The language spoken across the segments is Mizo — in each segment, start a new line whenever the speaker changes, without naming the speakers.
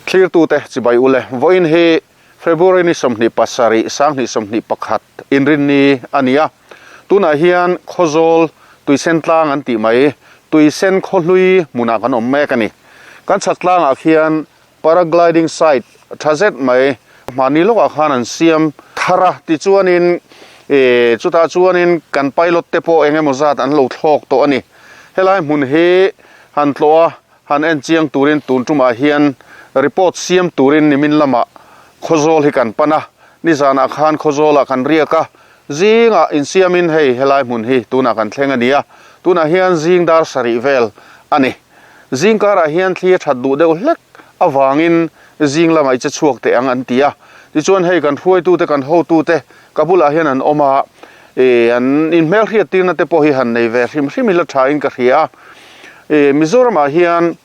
Thlirtute chibai ule vawiin hi February ni 27 2021 inrinni a ni a. Tunah hian Khawzawl Tuisen tlang an tih mai Tuisen khawhlui hmunah kan awm mek a ni. Kan chhak tlangah khian Paragliding site tha zet mai mahni lawkah khan an siam thar a, tichuanin ih chutah chuanin kan pilot te pawh eng emaw zat an lo thlawk tawh a ni. Helai hmun hi han tlawh a, han en chiang turin tun tumah hian report siam turin nimin lamah Khawzawl hi kan pan a, nizanah khan Khawzawlah kan riak a, zingah insiamin hei helai hmun hi tunah kan thleng a ni a, tunah hian zing dar sarih vel a ni. Zing karah hian thli a that duh deuh hlek avangin zing lamah i che chhuak teh ang an ti a. Tichuan hei kan hruaitute kan hotute ka bulah hian an awm a, ih an inhmelhriat tirna te pawh hi han nei ve hrim hrim ila thain ka hria a. Ih Mizoramah hian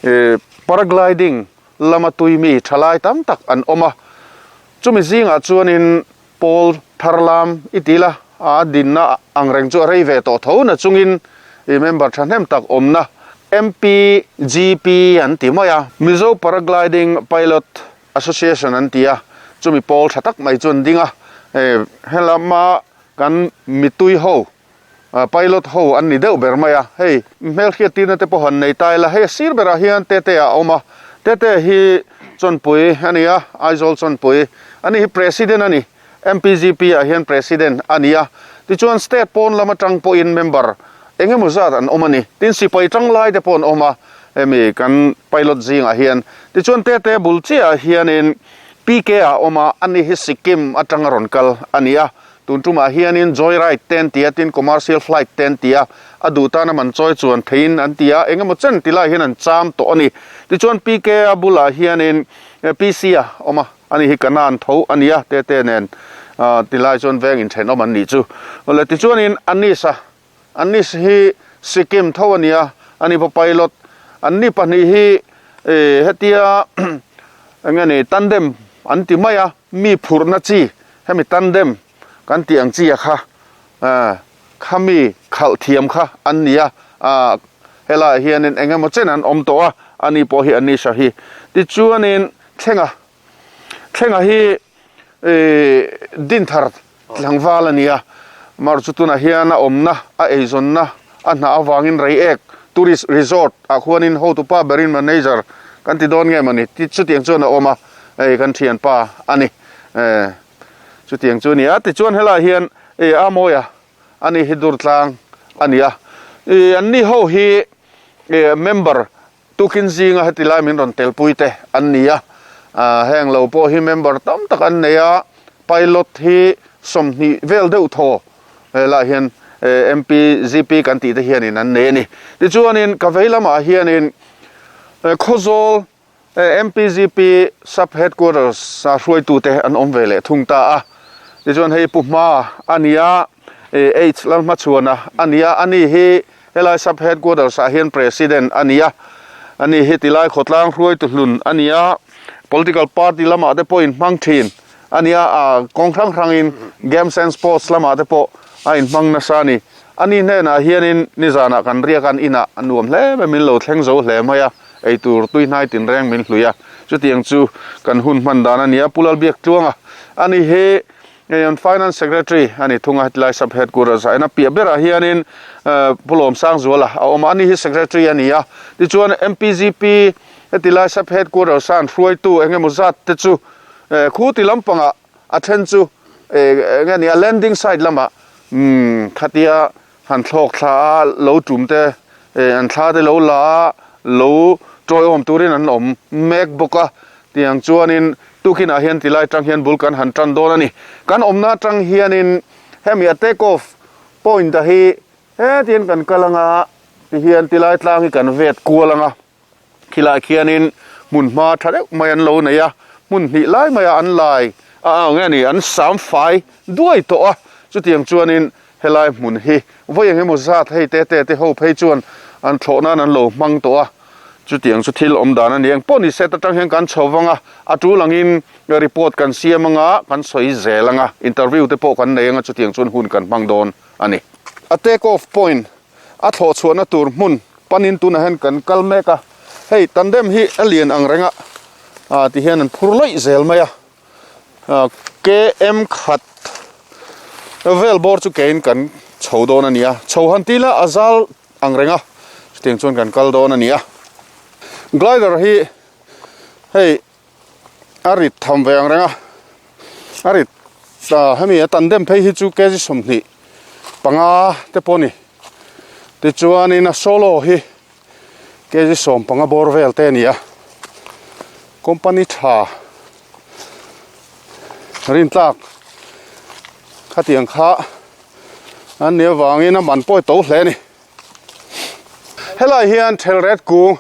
ih paragliding lama tui mi thalai tam tak an awm a, chumi zingah chuanin Pawl thar lam i ti la, a dinna ang reng chu a rei ve tawh tho na chungin i member thahnem tak awmna MPGP an ti mai a, Mizo Paragliding Pilot Association an ti a, chumi pawl tha tak mai chu an ding a, helama kan mitui ho Pilot ho an ni deuh ber mai a, hei hmelhriat tirna te pawh han nei ta ila, hei a sir berah hian Tete a awm a, Tete hi Chawnpui a ni a, Aizawl Chawnpui a ni hi President a ni, MPGP ah hian President a ni a, tichuan State pawn lam atang pawhin member eng emaw zat an awm a ni, tin sipai tang lai te pawh an awm a, hemi kan pilot zingah hian, tichuan Tete bul chiahah hianin PK a awm a, ani hi Sikkim atanga rawn kal a ni a, Tun tumah hianin joy ride te an ti a, tin commercial flight te an ti a, a duh tana man chawi chuan theiin an ti a, eng emaw chen ti lai hian an cham tawh a ni. Tichuan PK a bulah hianin PC a awm a, ani hi Kanan tho a ni a, Tete nen ti lai chuan veng inthenawm an nih chu. Awle tichuanin Anis a, Anis hi Sikkim tho a ni a, ani pawh pilot. Anni pahnih hi hetia eng nge ni tandem an ti mai a, mi phurhna chi hemi tandem kan tih ang chi a kha kha mi khalh thiam kha an ni a, helaiah hianin eng emaw chen an awm tawh a, ani pawh hi Anisha hi. Tichuanin Thlenga, Thlenga hi Dinthar tlangval a ni a, mar chu tunah hian a awmna, a eizawnna, a hna avangin Reiek Tourist Resort ah khuanin hotupa berin manager kan ti dawn nge mawni chutiang chuan a awm a, hei kan thianpa a ni. Chutiang chu a ni a, tichuan helaiah hian a mawi a, ani hi Durtlang a ni a, anni ho hi member Tukin zinga heti lai min rawn telpui te an ni a, heng lo pawh hi member tam tak an nei a, pilot hi 20 vel deuh thaw helaiah hian MPZP kan tih te hianin an nei a ni. Tichuanin ka vei lamah hianin Khawzawl MPZP Sub Headquarters a hruaitute an awm ve leh thung ta a, tichuan hei Pu Hma a ni a, H Lalhmachhuana a ni a, ani hi Helai Sub Headquarters ah hian President a ni a, ani hi tilai khawtlang hruaitu hlun a ni a, Political Party lamah te pawh inhmang thin a ni a, a kawng hrang hrangin Games and Sports lamah te pawh a inhmang nasa a ni. Ani hnenah hianin nizanah kan riak a, an inah a nuam hle mai, min lo thleng zo hle mai a, eitur tuihnai tinreng min hlui a, chutiang chu kan hun hman dan a ni a, Pu Lalbiaktluanga a ni hi. Hei an Finance Secretary a ni thung a, hetilai Sub Headquarters ah hian a piah berah hianin Pu Lawmsangzuala a awm a, ani hi Secretary a ni a, tichuan MPZP hetilai Sub Headquarters a an hruaitu eng emaw zat te chu khu ti lampangah a then chu eng nge ni a landing site lamah khatia Han thlawk thla a, lo tum te, an thla te lo la a, lo tawiawm turin an awm mek bawk a. Tiang chuanin tukinah hian tilai tang hian bul kan han tan dawn a ni. Kan awmna atang hianin hemi a take off point a hi hetiang kan kal anga tihian tilai tlang hi kan vet kual anga. Khilai khianin hmun hma tha deuh mai an lo nei a, hmun hnih lai maiah an lai a ang nge ni, an sam fai duai tawh a, chutiang chuanin helai hmun hi vawi eng emaw zat hei te te te ho phei chuan an thlawh nan an lo hmang tawh a, chutiang chu thil awm dan a ni. Engpawh ni set atang hian kan chho vang a, a tul angin report kan siam anga kan sawi zel anga, interview te pawh kan nei anga chutiang chuan hun kan hmang dawn a ni. A take off point A thlawh chhuahna tur hmun panin tunah hian kan kal mek a, hei tandem hi a lian ang reng a, Ah ti hian an phur laih zel mai a ah km khat vel bawr chu kein kan chho dawn a ni a chho han ti ila a zal ang reng a chutiang chuan kan kal dawn a ni a glider hi hei a rit tham ve ang reng a a rit ah hemi a tandem phei hi chu kg 25 te pawh a ni tichuanin a solo hi. Kg 15 bawr vel te a ni a, company tha rintlak khatiang kha an nih avangin a man pawi to hle a ni. Helai hian thelret kung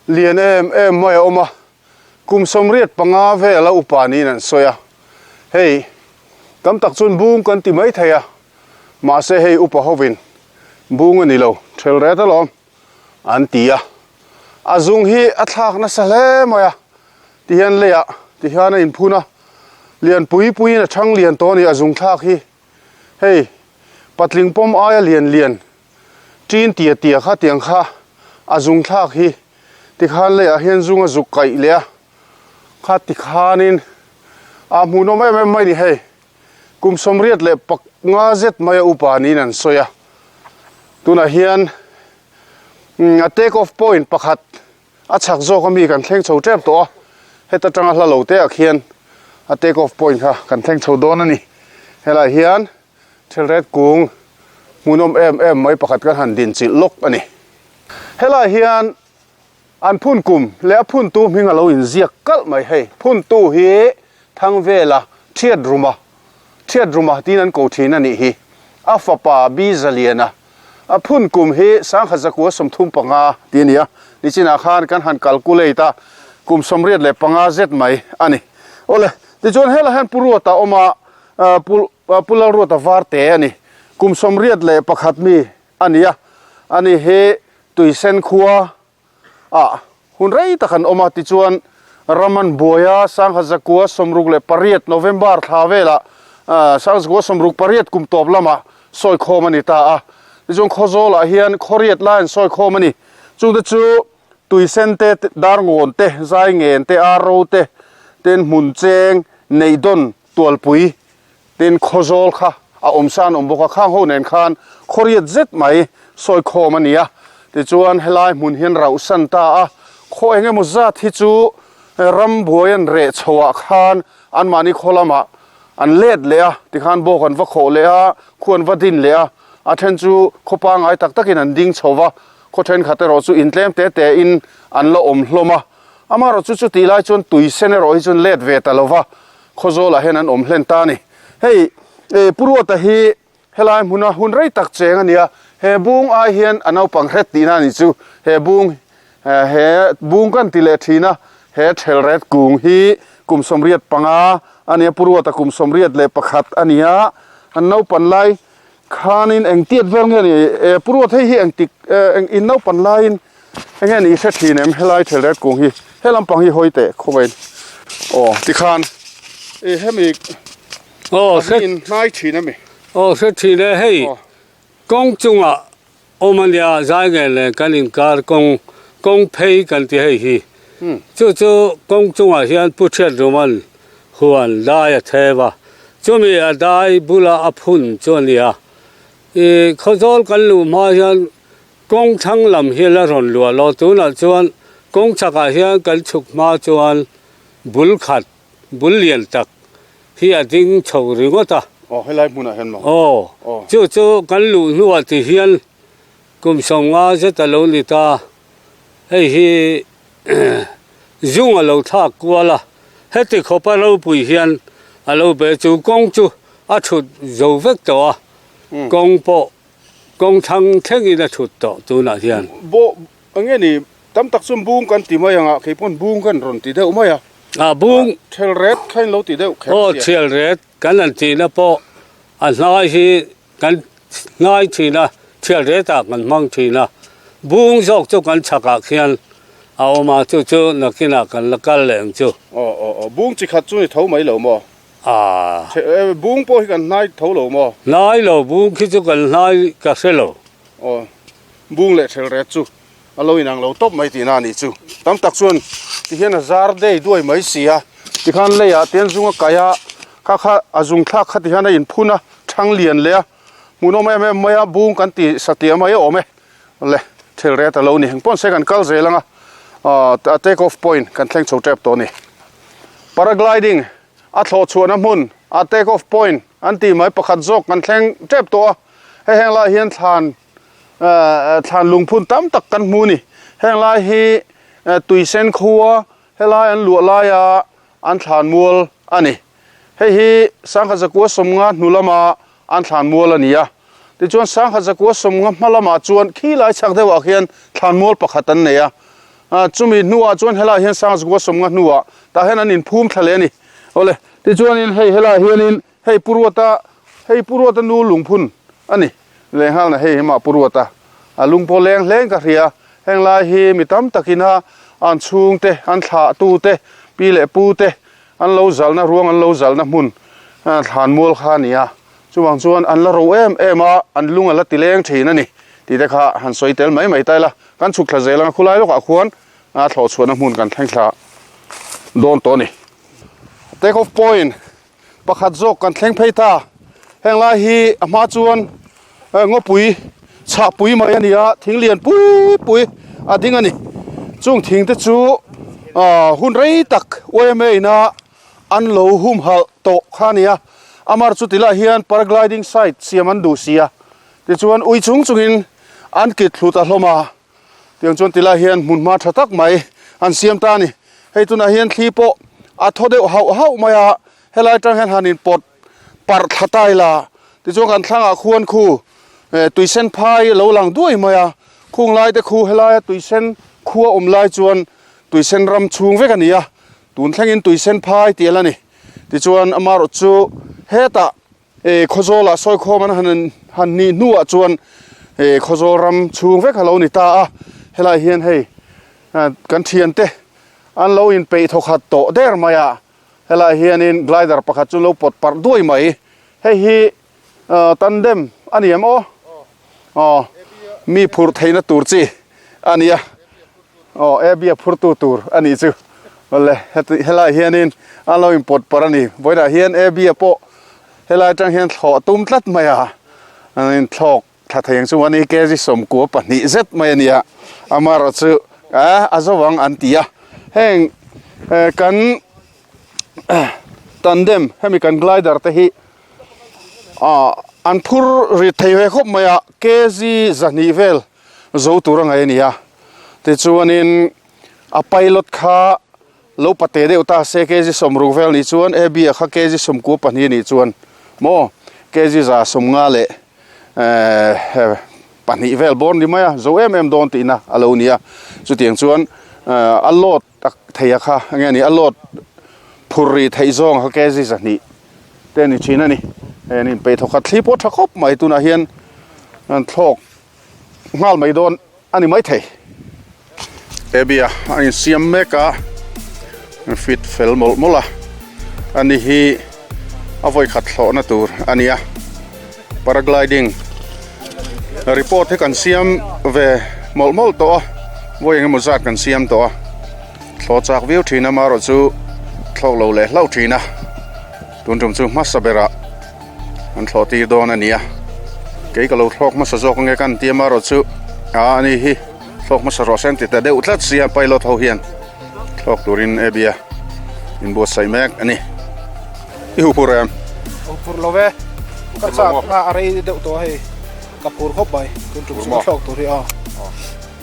lian em em mai a awm a, kum 85 vela upa niin an sawi a, hei tam tak chuan bung kan ti mai thei a. Mahse hei upa hovin bung a ni lo, ṭhel ret alawm an ti a. A zung hi a thlak nasa hle mai a, tihian leiah tihian a inphun a, lian pui puiin a ṭhang lian tawh a ni a zung thlak hi. Hei patling pawm aia lian lian ṭin tia tia kha tiang kha a zung thlak hi tikhan leiah hian zung a zuk kaih leh a, kha tikhanin a hmuhnawm em em mai a ni hei. Kum 85 zet mai a upa niin an sawi a, tunah hian a take off point pakhat a chhak zawk ami kan thleng chho tep tawh a, heta tanga hla lo te ah khian a take off point kha kan thleng chho dawn a ni. Helai hian thelret kung hmuhnawm em em mai pakhat kan han din chilh lawk a ni. Helai hian an phun kum leh a phuntu hming a lo inziak kalh mai hei. Phuntu hi Thangvela Thiatruma, Thiatruma tiin an ko thin a nih hi. A fapa Bi Zaliana a phun kum hi 1935 tih a ni a, nichinah khan kan han calculate a, kum 85 zet mai a ni. Awle, tichuan helaiah hian Pu Ruata awm a, Pu Pu Lalruata Varte a ni. Kum 81 mi a ni a, ani hi Tuisen khua ah hun rei tak an awm a, tichuan ram an buai a, 1968 November thla velah 1968 kum tawp lamah sawi khawm a ni ta a, tichuan Khawzawlah hian khawriat lai an sawi khawm a ni, chungte chu Tuisen te, Darngawn te, Zaingen te, Arro te, ten hmun cheng, Neihdawn, Tualpui Tin, Khawzawl kha a awm sa an awm bawk a, khang ho nen khan khawriat zet mai sawi khawm a ni a. Tichuan, helai hmun hian rauh san ta a, khaw eng emaw zat hi chu ram buai an reh chhoah khan anmahni khaw lamah an let leh a, tikhan bawk an va khawh leh a, khu an va din leh a, a then chu khaw pangngai tak takin an ding chho va, khaw thenkhat erawh chu intlem te tein an la awm hlawm a. Amaherawhchu chutih lai chuan tui sen erawh hi chuan let ve ta lo va, Khawzawlah hian an awm hlen ta a ni. Hei Pu Ruata hi helai hmuna hun rei tak cheng a ni a, he bung ai hian a naupang hret tihna a nih chu. He bung he bung kan ti leh thin a, he thelret kung hi kum 85 a ni a, Pu Ruata kum 81 a ni a, an naupan lai khanin eng tiat vel nge ni? Pu Ruat hei hi engtik in naupan laiin Enge ni hre thin em helai thelret kung hi he lampang hi hawi teh khawvein aw tikhan i hemi
aw
hre in hnai thin ami
aw hre thin e hei kawng chungah awm ania zai nge le kan inkar kawng kawng phei kan ti hei hi chu chu kawng chungah hian pu thiat ruman huan dai a theu a chumi a dai bula a phun chu ania i khawzawl kan luh hma hian Kawng thlang lam hi la rawn luah lo, tunah chuan kawng chakah hian kan chhuk hma chuan bul khat, bul lian tak hi a ding chho ringawt a.
Aw, helai hmunah hian maw?
Aw, chu chu kan luh hnuah ti hian kum 50 zet a lo ni ta, hei hi zung a lo thlak kual a, heti khawpa ropui hian a lo be chu kawng chu a thut zo vek tawh a, kawng pawh Kawng thlang thlengin a thut tawh tunah hian.
Bawh eng nge ni tam tak chuan bung kan ti mai ang a, kei pawn bung kan rawn ti deuh mai a.
A bung.
Thial ret kha in lo ti deuh kher
sia. Aw thial ret kan han tihna pawh a hnai hi kan hnai thin a, thial ret ah kan hmang thin a. Bung zawk chu kan chhakah khian a awm a, chu chu nakinah kan la kal leh ang chu.
Aw aw aw bung chi khat chu ni tho mai lo maw?
Aaa.
Bung pawh hi kan hnai tho lo maw?
Hnai lo, bung khi chu kan hnai ka hre lo.
Aw, bung leh thelret chu A lo inang lo tawp mai tihna a nih chu. Tam tak chuan tihian a zar dei duai mai si a, tikhan leiah te an zung a kai a, kha kha a zung thlak kha tihian a inphun a, thang lian leh a, hmuhnawm em em mai a, bung kan ti satliah mai a awm e. Le, thil ret a lo ni. Engpawh se kan kal zel ang a, a take off point kan thleng chho tep tawh a ni. Paragliding a thlawh chhuahna hmun a take off point an tih mai pakhat zawk kan thleng tep tawh a, hei heng lai hian thlan Thlan lungphun tam tak kan hmu a ni. Heng lai hi Tuisen khua helai an luah laia an thlan mual a ni. Hei hi Sangha Zakua sawmnga hnu lama an thlan mual a ni a. Tichuan Sangha Zakua sawmnga hma lamah chuan khi lai chhak deuhah khian thlan mual pakhat an nei a. Chumi hnuah chuan helaiah hian Sangha Zakua sawmnga hnuah tah hian an inphum thla leh a ni. Awle, tichuanin hei helaiah hianin Hei Pu Ruata, hei Pu Ruata nu lungphun a ni lehnghal na hei hema Pu Ruata a lung pawh leng hleng ka hria. Heng lai hi mi tam takin a an chhungte, an thlahtute, pi leh pute an lo zalna ruang an lo zalna hmun thlan mual kha a ni a. Chuvang chuan an la ro em em a, an lung a la ti leng thin a ni tih te kha han sawi tel mai mai ta ila. Kan chhuk thla zel ang a, khulai lawkah khuan a thlawh chhuahna hmun kan thleng thla dawn tawh a ni. Take off point. Pakhat zawk kan thleng phei ta. Heng lai hi a hma chuan ngawpui chhah pui mai a ni a, thing lian pui pui a ding a ni. Chung thing te chu hun rei tak yma ina an lo humhalh tawh kha a ni a. Amar chu tilai hian paragliding site siam an duh si a, tichuan ui chung chungin an kit thlu ta hlawm a. Tiang chuan tilai hian hmunhma tha tak mai an siam ta a ni. Hei tunah hian thli pawh a thaw deuh hauh hauh mai a, helai atang hian han inpawt parh thla ta ila tichuan kan thlangah khuan khu tuisen phai a lo lang duai mai a, khung lai te khu helaia tuisen khua awm lai chuan tuisen ram chhung vek a ni a, tun thlengin tuisen phai tih a la ni. Tichuan amaherawh chu hetah Khawzawlah sawikhawm an han han nih hnuah chuan Khawzawl ram chhung vek a lo ni ta a, helai hian hei kan thiante an lo inpeih thawkhat tawh der mai a, helai hianin glider pakhat chu lo pawt parh duai mai, hei hi tandem a ni em aw? Aw mi phurh theihna tur chi a ni a, aw AB a phurtu tur a nih chu awle heti helai hianin an lo inpawt parh a ni vawiinah hian AB a pawh helai atang hian thlawh a tum tlat mai a an inthlawk thla thei ang chu mahni kg 12 zet mai a ni a amaherawh chu a zo ang an ti a heng kan tandem hemi kan glider te hi ah an phur rit thei ve khawp mai a kg 200 vel zo tur a ngaih a ni a tichuanin a pilot kha lo pate deuh ta se kg 60 vel nih chuan AB a kha kg 92 nih chuan maw kg 150 leh eh pahnih vel bawr ni mai a zo em em dawn tihna a lo ni a chutiang chuan a load tak thei a kha enge ni a load phur ri theih zawng kha kg 200 te ni thin a ni hei an inpeih thawkhat thli pawh tha khawp mai tunah hian an thlawk nghal mai dawn a ni maithei. Abby a a insiam mek a fit fel mawlh mawlh a ani hi a vawikhat thlawhna tur a ni a paragliding report hi kan siam ve mawlh mawlh tawh a vawi engemaw zat kan siam tawh a thlawh chak viau thin a amaherawh chu thlawk lo leh hlauh thin a tun tum chu hmasa berah an thlawh tir dawn a ni a kei ka lo thlawk hmasa zawk ange ka an ti amaherawh chu ah ani hi thlawk hmasa rawh se an ti ta deuh tlat sia pilot ho hian thlawk turin e bia inbuatsaih mek a ni i hu phur em
hu phur lo ve ka chak a rei deuh tawh hei ka phur khawp mai tun tum chu ka thlawk tur hi a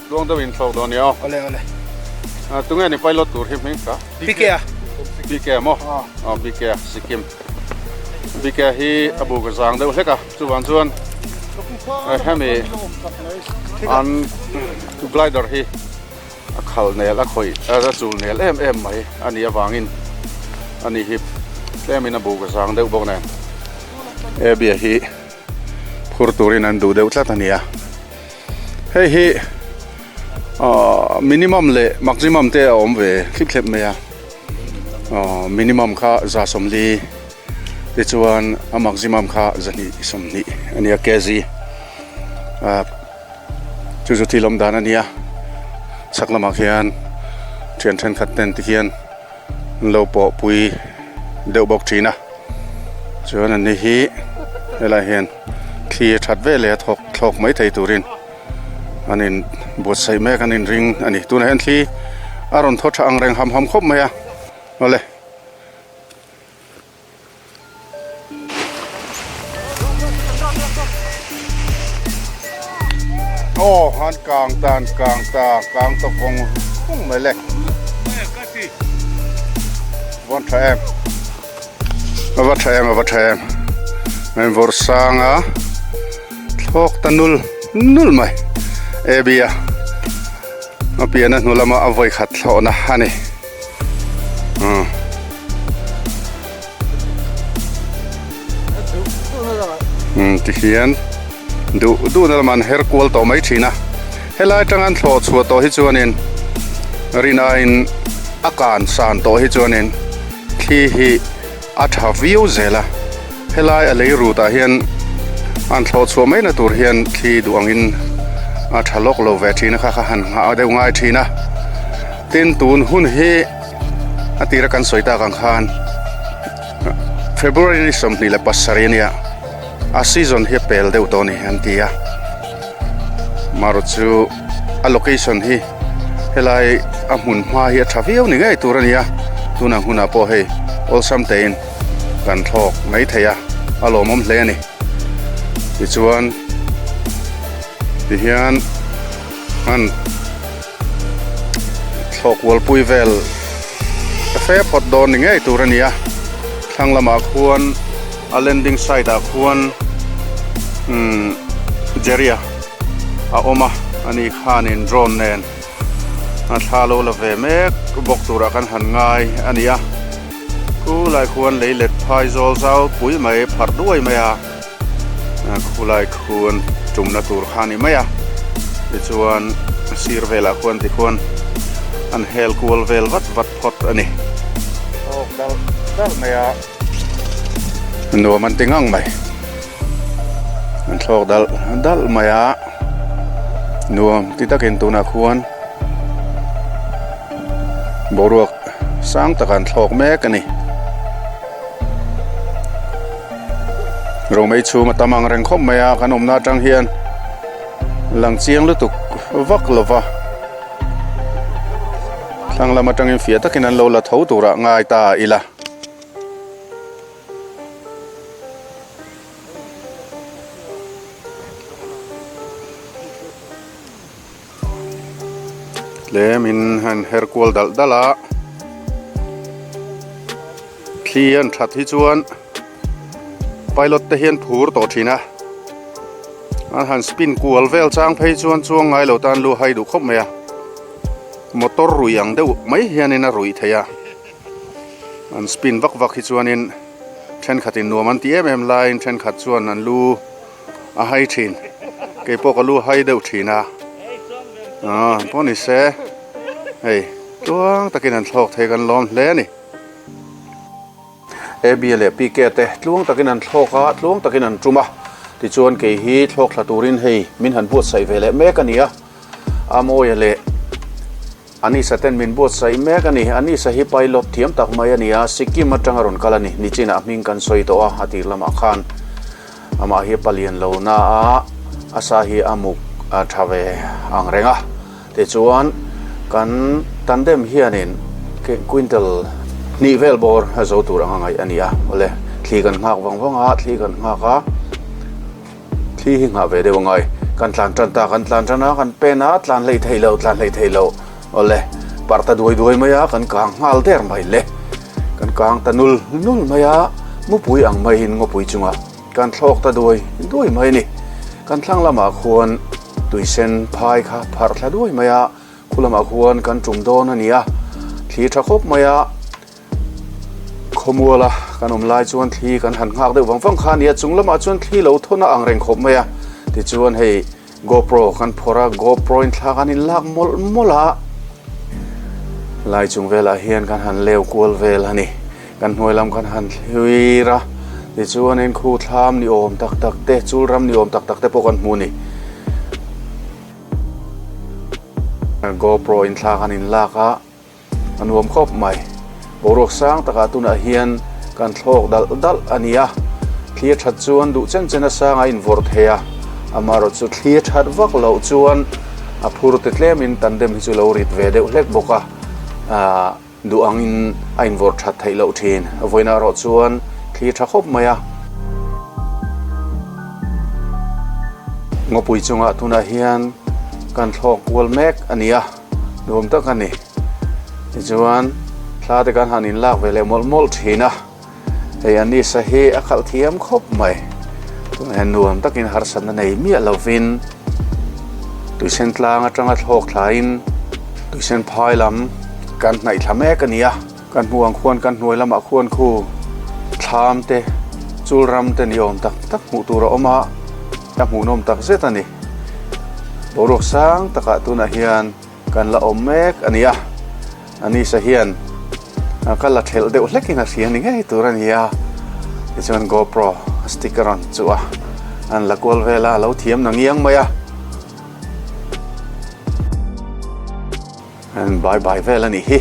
Tluang deuh in thlawk dawn nia aw.
Awle awle.
Tunge ni pilot tur hi hming ka?
BK a.
BK a maw? Aw BK a Sikkim. BK hi a bu ka zang deuh hlek a chuvang chuan hemi an glider hi a khal nel a khawih a chul nel em em mai a nih avangin ani hi tlemin a bu ka zang deuh bawk nen Abby a hi phur turin an duh deuh tlat a nia. Hei hi ahh minimum leh maximum te a awm ve thlip thlep mai a ahh minimum kha 140 tichuan a maximum kha 220 a nia kg ahh chu chu thil awm dan a nia. Chhak lamah khian thian thenkhat ten ti hian an lo pawh pui deuh bawk thin a chuan an ni hi helaiah hian thli a that veleh a thawk thlawk mai thei turin an in buatsaih mek an in ring a ni tunah hian thli a rawn thaw tha ang reng ham ham khawp mai a awle. Aw han kang ta an kang ta kang ta vawng vawng mai le vawn tha em a va tha em a va tha em hei vawrh sang a thlawk ta nul nul mai abia a pian a hnu lama a vawi khat thlawhna a ni. Tihian duh duhna lamah an her kual tawh mai thin a helai atanga an thlawh chhuah tawh hi chuanin rinaiin a kan san tawh hi chuanin thli hi a tha viau zel a helai a lei rut ah hian an thlawh chhuah mai na tur hian thli duh angin a tha lawk lo ve thin a kha kha han nghah deuh ngai thin a. Tin tun hun hi a tira kan sawi tak ang khan February ni 27 ania a season hi a pel deuh tawh a ni an ti a marawh chu a location hi helai a hmun hma hi a tha viau ni ngei tur a ni a tunah hunah pawh hei awlsam tein kan thlawk mai thei a a lawmawm hle a ni tichuan tihian an. Thlawk ualpui vel ka fe phawt dawn ni ngei tur a ni a thlang lamah khuan a landing site ah khuan umm Jerry a a awm a ani khanin drone nen a thla lo la ve mek bawk turah kan han ngai a ni a khulai khuan lei let phai zawl zau pui mai pharh duai mai a. Khulai khuan tumna tur kha a ni mai a tichuan a sir velah khuan tikhuan an hel kual vel vat vat phawt a ni. Thawk dal dal mai a nuam an ti ngang mai an thlawk dal dal mai a nuam ti takin tunah khuan boruak sang takah an thlawk mek a ni. Romei chhum a tam ang reng khawp mai a kan awmna atang hian lang chiang lutuk vak lo va thlang lam atangin fiah takin an lo la tho turah ngai ta ila. Tlemin han her kual dalh dalh a thli an that hi chuan pilot te hian phur tawh thin a an han spin kual vel chang phei chuan chuang ngai lo tan lu hai duh khawp mai a motor rui ang deuh mai hianin a ruih thei a an spin vak vak hi chuanin thenkhatin nuam an ti em em laiin thenkhat chuan an lu. A hai thin kei pawh ka lu hai deuh thin a aw pawh ni se hei tluang takin an thlawk thei kan lawm hle a ni AB leh PK te tluang takin an thlawk a tluang takin an tum a tichuan kei hi thlawk thla turin hei min han buatsaih ve leh mek a ni a a mawia leh Anisa ten min buatsaih mek a ni. Anisa hi pilot thiam tak mai a ni a, Sikkim atanga rawn kal a ni. Nichinah hming kan sawi tawh a, a tir lamah khan amah hi palian lo na a, a sa hi a muk a tha ve ang reng a. Tichuan kan tandem hianin quintal hnih vel bawr a zo tur anga ngaih a ni a. Awle, thli kan nghak vang vang a, thli kan nghak a. Thli hi nghah ve deuh angai. Kan tlan tan ta, kan tlan tan a, kan pen a, tlan hleih theih loh, tlan hleih theih loh. Awle, parh ta duai duai mai a, kan kang nghal der mai le. Kan kang ta nul nul mai a, mupui ang maiin ngawpui chungah kan thlawk ta duai duai mai a ni. Kan thlang lamah khuan tuisen phai kha pharh thla duai mai a, khu lamah khuan kan tum dawn a ni a, thli tha khawp mai a. Khawmuala kan awm lai chuan thli kan han nghak deuh vang vang kha a ni a, chung lamah chuan thli lo thawn a ang reng khawp mai a, tichuan hei GoPro kan phawrh a, GoPro in thla kan inlak mawlh mawlh a, lai chung velah hian kan han leu kual vel a ni, kan hnuai lam kan han thlir a, tichuanin khu thlam ni awm tak tak te, chul ram ni awm tak tak te pawh kan hmu a ni. GoPro in thla khan in lak a, a nuam khawp mai. Boruak sang takah tunah hian kan thlawk dalh dalh a ni a, thli a that chuan duh chen chen a sang a invawrh thei a, amaherawh chu thli a that vak loh chuan a phur te tlemin tandem hi chu lo rit ve deuh hlek bawk a, aah duh angin a invawrh that theih loh thin. Vawiinah erawh chuan thli a tha khawp mai a. Ngawpui chungah tunah hian kan thlawk kual mek a ni a. Nuam tak a ni. Tichuan, thla te kan han inlak ve leh mawlh mawlh thin a. Hei Anisa hi a khalh thiam khawp mai. Tunah hian nuam takin harsatna nei miah lovin tuisen tlang atanga thlawk thlaiin tuisen phai lam kan hnaih thla mek a ni a. Kan hmuh ang khuan kan hnuai lamah khuan khu thlam te chul ram te ni awm tak tak hmuh tur a awm a, a hmuhnawm tak zet a ni. Boruak sang takah tunah hian kan la awm mek a ni a, Anisa hian ka la thelh deuh hlekin a hria ni ngei tur a ni a, tichuan GoPro a stick a rawn chuh a, an la kual vel a, a lo thiam na ngiang mai a. An bai bai vel a nih hi.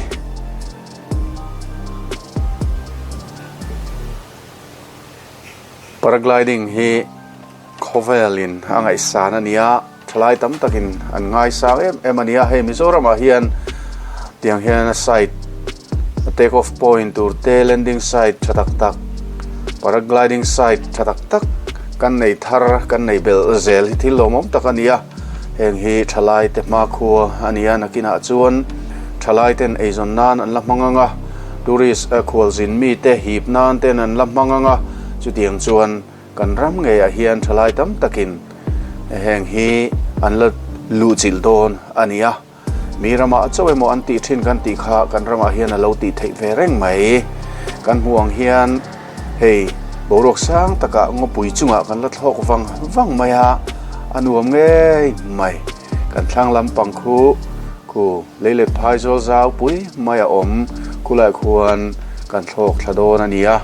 Paragliding hi khawvelin a ngaihsan a ni a, thalai tam takin an ngaisang em em a ni a. Hei Mizoramah hian tiang hian a site take off point tur te landing site tha tak tak paragliding site tha tak tak kan nei thar kan nei belh zel hi thil lawmawm tak a ni a. Heng hi thalaite hmakhua a ni a, nakinah chuan thalaiten eizawn nan an la hmang ang a, tourist khualzin mite hip nan ten an la hmang ang a, chutiang chuan kan ram ngeiah hian thalai tam takin heng hi an la luhchilh dawn a ni a. Mi ramah chauh emaw an tih thin kan tih kha kan ramah hian a lo tih theih ve reng mai. Kan hmuh ang hian hei boruak sang takah ngawpui chungah kan la thlawk vang vang mai a, a nuam ngei mai. Kan thlang lampang khu khu leilet phai zawl zau pui mai a awm khulaiah khuan kan thlawk thla dawn a ni a.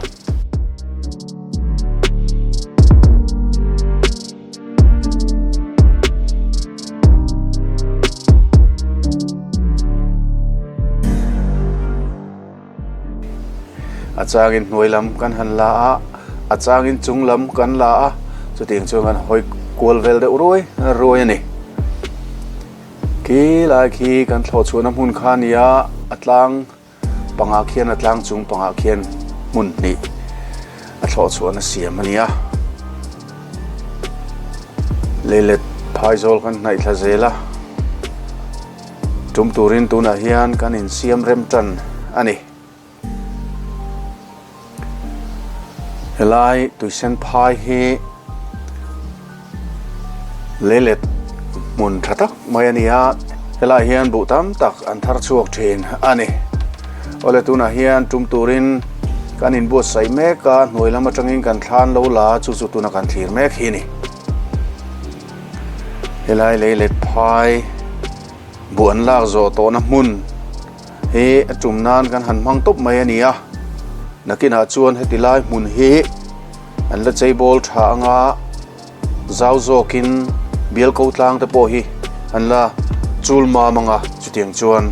A changin hnuai lam kan han la a, a changin chung lam kan la a, chutiang chuan kan hawi kual vel deuh ruai ruai a ni. Khi lai khi kan thlawh chhuahna hmun kha a ni a, a tlang Pangah khian a tlang chung pangah khian hmun hnih a thlawh chhuahna siam a ni a. Leilet phaizawl kan hnaih thla zel a, tum turin tunah hian kan insiam rem tan a ni. Helai tuisen phai hi Leilet hmun tha tak mai a ni a, helaiah hian buh tam tak an thar chhuak thin a ni. Awle tunah hian tum turin kan inbuatsaih mek a, hnuai lam atangin kan thlan lo la a, chu chu tuna kan thlir mek hi a ni. Helai leilet phai buh an lak zawh tawhna hmun hi a tum nan kan han hmang tawp mai a ni a, nakinah chuan heti lai hmun hi. An la chei bawl tha anga zau zawkin bial ko tlang te pawh hi an la chul mam anga chutiang chuan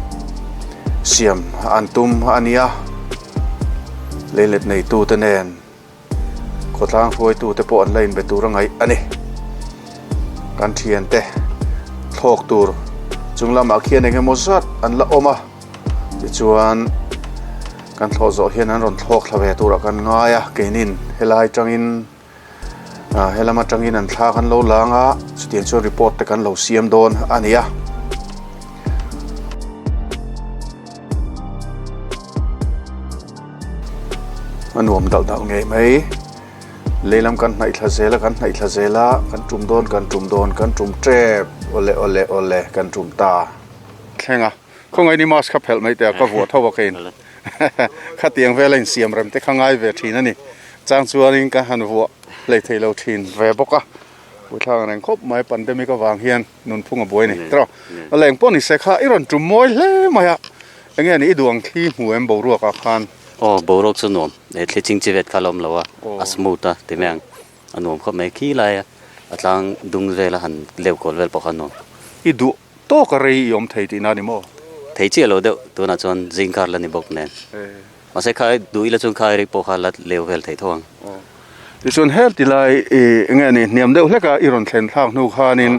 siam an tum a nia. Leilet neitu te nen khawtlang hruaitu te pawh an la inbe tur a ngaih a ni. Kan thiante thlawk tur chung lamah khian eng emaw zat an la awm a. Tichuan kan thlawh zawh hian an rawn thlawk thla ve turah kan ngai a, keinin helai atangin ah helam atangin an thla kan lo lang a, chutiang chuan report te kan lo siam dawn a ni a. A nuam dalh dalh ngei mai. Lehlam kan hnaih thla zel a, kan hnaih thla zel a, kan tum dawn kan tum dawn kan tum tep awle awle awle kan tum ta. Thleng a. Khawngaih ni mask kha phelh mai teh a, ka vuah tho a keiin. Khatiang vela insiam rem te kha ngai ve thin a ni. Chang chuanin ka han vuah hlei thei lo thin ve bawk a. Buaithlak ang reng khawp mai pandemic avang hian nunphung a buai a ni. Tiraw? Leng pawh ni se kha i rawn tum mawi hle mai a. Enge ni i duh ang thli hmu em boruak ah khan?
Aw boruak chu nuam. He thli ching chi vet kha la awm lo a, a smooth a ti mai ang. A nuam khawp mai khi lai a, a tlang dung vel a han leu kawl vel pawh kha a nuam.
I duh. tawka rei i awm thei tihna a ni maw?
Thei chiah lo deuh, tunah chuan zing kar la ni bawk nen. Mahse kha duh ila chuan kha rei pawh kha la leu vel thei tho ang.
Tichuan hel ti lai i enge ni hniam deuh hlek a i rawn thlen thlak hnu khanin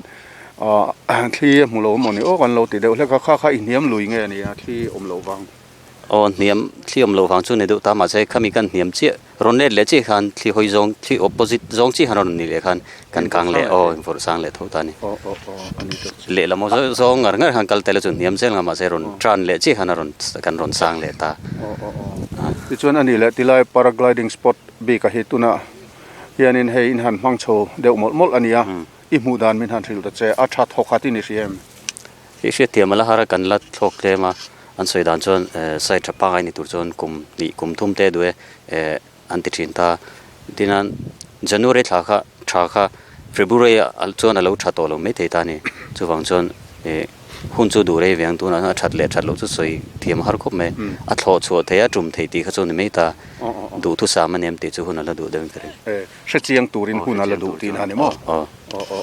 thli a hmu lo maw ni aw kan lo ti deuh hlek a, kha kha i hniam lui nge ni a thli awm loh vang.
Aw hniam thli awm loh vang chu ni deuh ta mahse khami kan hniam chiah rawn let leh chiah khan thli hawi zawng thli opposite zawng chiah khan rawn ni leh khan kan kang leh aw invawrh sang leh tho ta a ni. Lehlam aw zawng ngar ngar khan kal tel a chu hniam zel nga mahse rawn tan leh chiah khan a rawn kan rawn sang leh ta.
Tichuan a ni leh tilai paragliding spot bik a hi tuna hianin hei in han hmang chho deuh mawlh mawlh a nia i hmuh dan min han hrilh ta che a tha thawkhat i ni hria em?
Hi hriatthiam a la har a kan la thlawk tlem a an sawi dan chuan side tha pangai ni tur chuan kum hnih kum thum te duh e an ti thin ta tin a January thla kha tha kha February ah chuan a lo tha tawh lo maithei ta a ni chuvang chuan ih hun chu duh rei ve ang tunah chuan a that leh that loh chu sawi thiam a har khawp mai a thlawh chhuah theih a tum theih tih kha chu ni mai ta duhthusam a ni em tih chu hun a la duh deuh in ka ring.
Hrechiang turin hun a la duh tih na a ni maw?
Aw,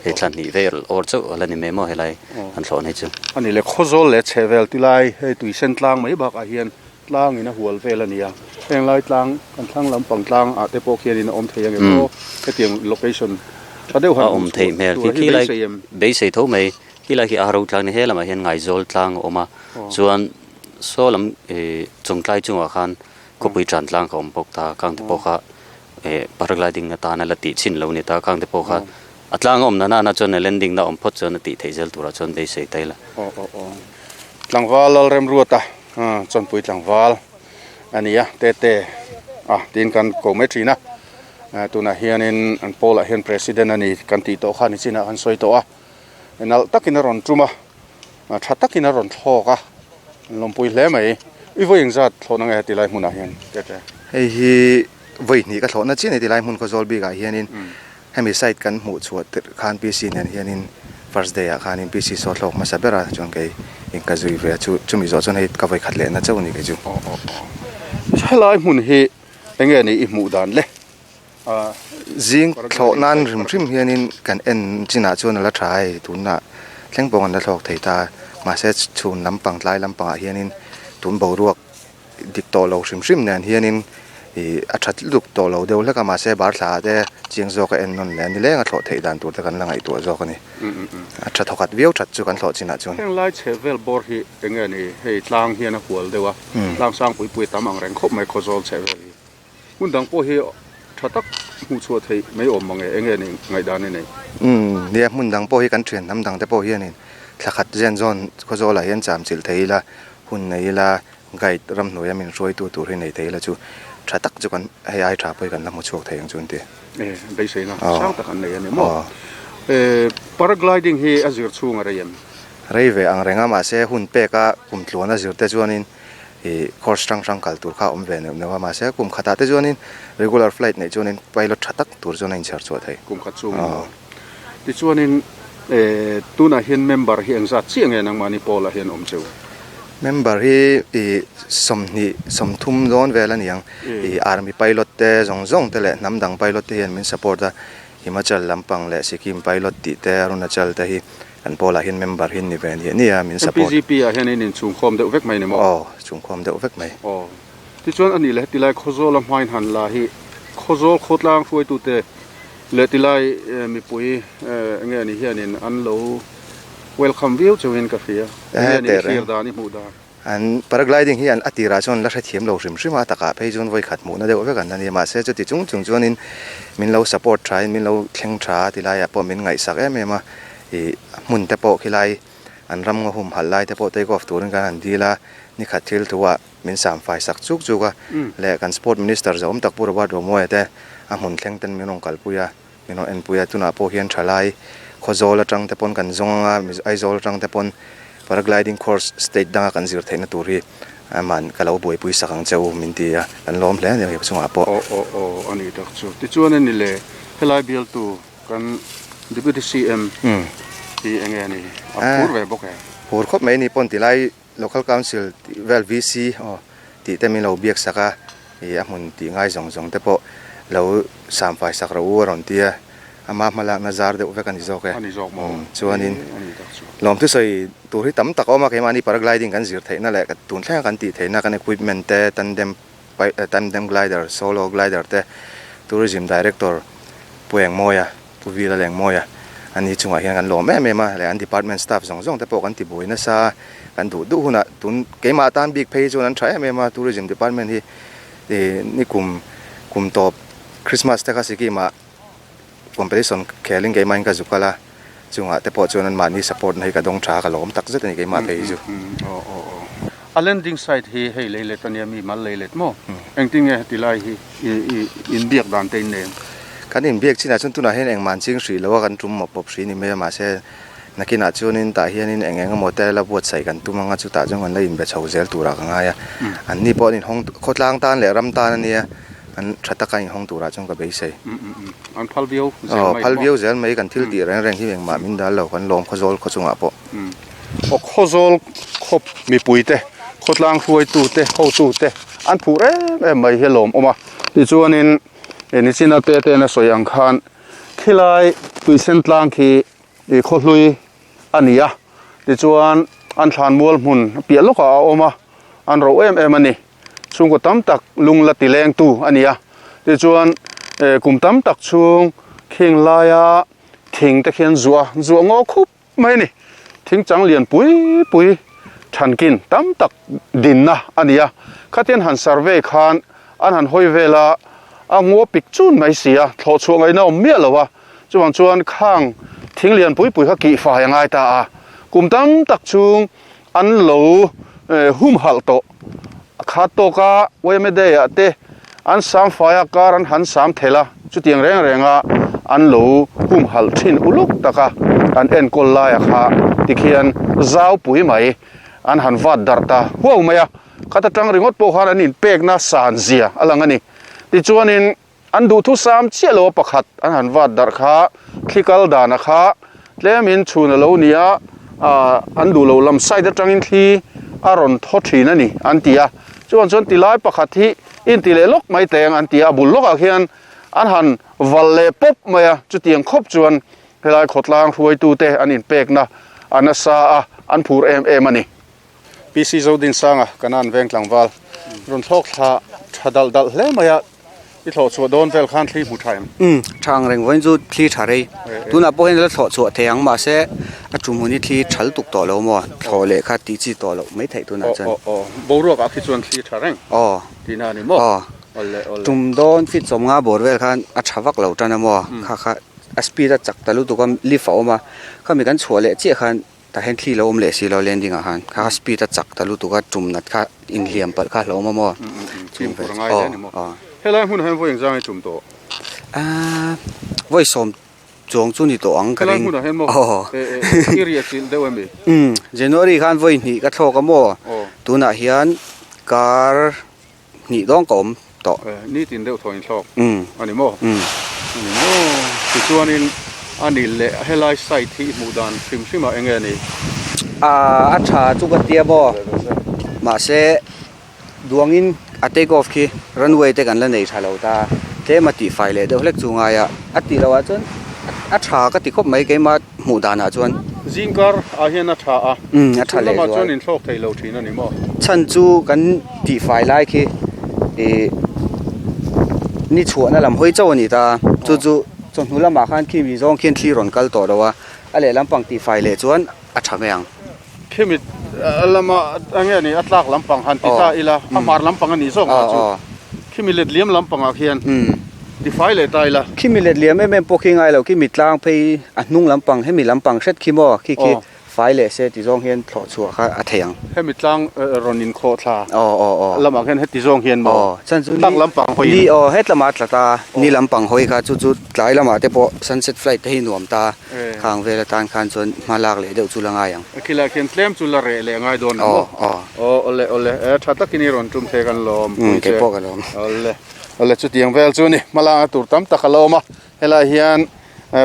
hei thla hnih vel awr chauh a la ni mai maw helai an thlawh nei chu.
A ni le, Khawzawl leh chhehvel ti lai hei tui sen tlang mai bakah hian tlangin a hual vel a ni a, heng lai tlang kan thlang lampang tlang ah te pawh khianin a awm thei ang em aw, hetiang location tha deuh han
hmuh chhuah tur hi beisei em? Beisei tho mai, khi lai khi a ro tlang ni he lamah hian Ngaizawl tlang a awm a, chuan saw lam chawngtlai chungah khan khawpui tan tlang ka awm bawk ta, khang te pawh kha eh paragliding atana la tih chhin lo ni ta khang te pawh kha a tlang a awm nana na chuan a landing na awm phawt chuan a tih theih zel turah chuan beisei ta ila.
Aw aw aw tlangval Lalremruat a chawnpui tlangval a ni a tete a tiin kan ko mai thin a tunah hianin an pawlah hian president a ni kan tih tawh kha ni chinah kan sawi tawh a nalh takin a rawn tum a tha takin a rawn thlawk a an lawmpui hle mai i vawi engzat thlawhna nge tilai hmunah hian tete.
Hei hi vawi hnih ka thlawhna chiah a ni tilai hmun khaw zawl bikah hianin hemi side kan hmuh chhuah tirh khan PC nen hianin first day ah khanin PC saw thlawk hmasa ber a chuan kei in ka zui ve a chu chumi zawh chuan hei ka vawi khat lehna chauh a ni kei chu.
Aw aw aw helai hmun hi enge ni i hmuh dan le?
Zing thlawh nan hrim hrim hianin kan en chinah chuan a la tha a hei tunah thleng pawh an la thlawk thei ta a mahse chhun lampang tlai lampangah hianin tun boruak dik tawh lo hrim hrim nen hianin ih a that lutuk tawh lo deuh hlek a mahse bar thla ah te chiang zawk a en nawn leh a ni leng a thlawh theih dan tur te kan la ngaihtuah zawk a ni a tha thawkhat viau that chu kan thlawh chinah chuan.
Heng lai chhe vel bawr hi enge ni hei tlang hian a hual deuh a tlang sang pui pui a tam ang reng khawp mai khawzawl chhe vel hi. Hmun dang pawh hi tha tak hmuh chhuah theih mai awm mang e, enge nih ngaihdan i nei?
Umm, nia hmun dang pawh hi kan thian hnam dang te pawh hianin thla khat zen zawn Khawzawlah hian cham chilh thei ila, hun nei ila, guide ramhnuaia min hruaitu tur hi nei thei ila chu tha tak chu kan hei ai tha pawh hi kan la hmu chhuak thei ang chu an ti.
E, beiseina sang tak an nei a ni maw? E, paragliding hi a zir chhung a rei em?
Rei ve ang reng a, mahse hun peka kum tluan a zir te chuanin ih course hrang hrang kal tur kha a awm ve neuh neuh a mahse kum khatah te chuanin regular flight neih chuanin pilot tha tak tur chuan a inchher chhuah thei.
Kum khat chungin maw? Tichuanin eh tunah hian member hi engzat chiah nge nangmahni pawlah hian awm cheu?
Member hi ih 20 30 dawn vel a ni ang. Ih army pilot te zawng zawng te leh hnam dang pilot te hian min support a Himachal lampang leh Sikkim pilot tih te Arunachal te hi Kan pawlah hian member hi an ni ve nia nia min support.
MPGP ah hian in inchhungkhawm deuh vek mai ni maw?
Aw, chhungkhawm deuh vek mai.
Aw. Tichuan a nih leh tilai Khawzawl a hmain han la hi Khawzawl khawtlang hruaitute leh tilai mipui enge ni hianin an lo welcome viau chauhin ka hria. Enge ni i thlir dan i hmuh dan?
An paragliding hi an a tirah chuan la hrethiam lo hrim hrim a, a takah phei chuan vawi khat hmuhna deuh vek an la ni. Mahse chuti chung chung chuanin min lo support thain min lo thleng tha a ti laiah pawh min ngaihsak em em a. Ih hmun te pawh khilai an ram ngaw humhalh lai te pawh take off turin kan han dil a, nikhat thil thuah min samfai sak chuk chuk a. Leh kan sport minister zahawm tak Pu Robert Romawia te a hmun thleng ten min rawn kalpui a, min rawn enpui a tunah pawh hian thalai Khawzawl atang te pawn kan zawng anga Aizawl atang te pawn paragliding course state danga kan zir theihna tur hi aman ka lo buaipui sak ang che u min ti a kan lawm hle a ni hei chungah pawh.
Aw aw aw a ni tak chu. Tichuan a ni le helai bialtu kan Deputy CM hi enge a ni a phur ve bawk e.
Phur khawp mai ni pawn tilai Local Council tih vel VC aw tih te min lo biak sak a, ih a hmun tih ngai zawng zawng te pawh lo samfai sak rawh u a rawn ti a, ama hmalakna zar deuh vek a ni zawk e.
A ni zawk maw?
Chuanin
chu?
Lawmthu sawi tur hi tam tak a awm a, keimahni paragliding kan zir theihna leh tun thlenga kan tih theihna kan equipment te, tandem tandem glider, solo glider te, Tourism Director Pu Engmawia, Pu Vila Lengmawia ani chungah hian kan lawm em em a, leh an department staff zawng zawng te pawh kan ti buai nasa a, kan duh duh hunah tun keimah tan bik phei hi chuan an tha em em a, Tourism Department hi ih nikum kum tawp Christmas te kha Sikkim ah competition khelin keimahin ka zuk kal a, chungah te pawh chuan anmahni support na hi ka dawng tha a, ka lawm tak zet a ni keimah phei hi chu.
A landing site hi hei lei let ania mi mal lei let maw? Engtin nge heti lai hi inbiak dan te in nei ang?
Kan inbiak chinah chuan tunah hian engmah an ching hrih lo a, kan tum mawp mawp hrih a ni mai a, mahse nakinah chuanin tah hianin eng eng emaw te la buatsaih kan tum ang a, chutah chuan kan la inbe chho zel turah ka ngai a, anni pawh an inhawng khawtlang tan leh ram tan ania. An tha taka inhawng turah chuan ka beisei.
An phal viau zel mai
maw? Phal viau zel mai, kan thil tih reng reng hi engmah min dal lo, kan lawm Khawzawl khaw chungah pawh.
Aw Khawzawl khaw mipuite, khawtlang hruaitute, hotute an phuh em em mai hi a lawmawm a. Tichuanin Nichina te tena sawi ang khan khilai Tuisen tlang khi khawhlui a ni a, tichuan an thlanmual hmun piah lawkah a awm a, an roh em em a ni. Chhungkaw tam tak lung la ti lengtu a ni a, tichuan kum tam tak chhung khing laia thing te khian zuah zuah ngaw khup mai a ni. Thing chang lian pui pui thankin tam tak dinna a ni a, khatian han survey khan an han hawi vel a, a ngaw pik chun mai si a, thlawh chhuah ngaihna awm miah lo a, chuvang chuan khang thing lian pui pui kha kih fai a ngai ta a, kum tam tak chhung An lo humhalh tawh a khat tawk a, yma day ah te an sam fai a, kar an han sam thelh a, chutiang reng reng a an lo humhalh thin uluk tak a, an enkawl lai a kha tikhian zau pui mai an han vat darh ta huau mai a, khat atang ringawt pawh khan an inpekna san zia a lang a ni. Tichuanin. An duhthusam chiah lo a pakhat an han vat darh kha thli kal dana kha tlemin chhun a lo ni a, an duh lo lam side atangin thli a rawn thaw thin a ni an ti a. Chuan chuan tilai pakhat hi inti leh lawk mai teng an ti a, a bul lawkah khian an han valh leh pawp mai a, chutiang khawp chuan helai khawtlang hruaitute an inpekna a nasa a, an phur em em a ni. PC Zodinsanga Kanan veng tlangval rawn thlawk thla tha dalh dalh hle mai a, i thlawh chhuah dawn vel khan thli hmu tha em?
Umm, tha ang reng vawiin chu thli tha rei. Tunah pawh hian la thlawh chhuah thei ang mahse a tum hun hi thli thal tuk tawh lo maw? Thlawh leh kha tih chi tawh loh mai theih tunah chuan.
Aw aw aw, boruak ah khi chuan thli tha reng tihna a ni maw?
Aw, tum dawn feet 50 bawr vel khan a tha vak lo tan a maw? Kha kha a speed a chak ta lutuk a lift a awm a, khami kan chhuah leh chiah khan Tah hian thli lo awm leh si lo landing ah khan kha speed a chak ta lutuk a tum nat kha inhliam palh kha hlauhawm a maw?
Chung vel chu aw aw. Helai hmun ah hian vawi engzang i tum tawh?
Aaa vawi sawm chuang chu ni tawh ang ka ring.
Helai hmun ah hian maw?
Aw.
I riah chilh deuh emi?
Umm January khan vawi hnih ka thlawk a maw? Tunah hian kar hnih dawng ka awm tawh.
Nitin deuh thaw inthlawk a ni maw? A ni maw? Tichuanin a ni leh helai site hi i hmuh dan hrim hrim ah enge a ni?
Aaa a tha chu ka tia maw? Mahse duangin a take off khi runway te kan la nei tha lo ta tlem a tihfai leh deuh hlek chu ngai a, a tih loh ah chuan a tha ka ti khawp mai keimah hmuh dan ah chuan.
Zingkar ah hian a tha a,
a tha leh
lamah chuan inthlawk thei lo thin a ni maw?
Chhan chu kan tihfai lai khi ih ni chhuahna lam hawi chauh a ni ta, chu chu chawhnu lamah khan khi mi zawng khian thli rawn kal tawh lo a, a lehlam pang tihfai leh chuan a tha mai ang.
Khimi lama enge ni a tlak lampang han ti ta ila a hmar lampang a nih zawk mah chu khimi let liam lampangah khian tifai leh ta ila.
Khimi let liam em em pawh khi ngai lo khimi tlang phei a hnung lampang hemi lampang hret khi maw khi khi fai leh se ti zawng hian thlawh chhuah kha a thei ang.
Hemi tlang rawn inkhawh thla lamah khian heti zawng hian maw tlak lampang hawi
ni aw hetlama tla ta ni lampang hawi kha chu chu tlai lamah te pawh sunset flight te hi nuam ta. Khang vel atan khan chuan hma lak leh deuh chu la ngai ang.
Khilai khian tlem chu la reh leh ngai dawn ang maw?
Aw.
Aw awle awle e tha takin i rawn tum thei kan lawm
pui che. Kei pawh ka lawm.
Awle awle chutiang vel chu ni hma lak na tur tam tak a la awm a helai hian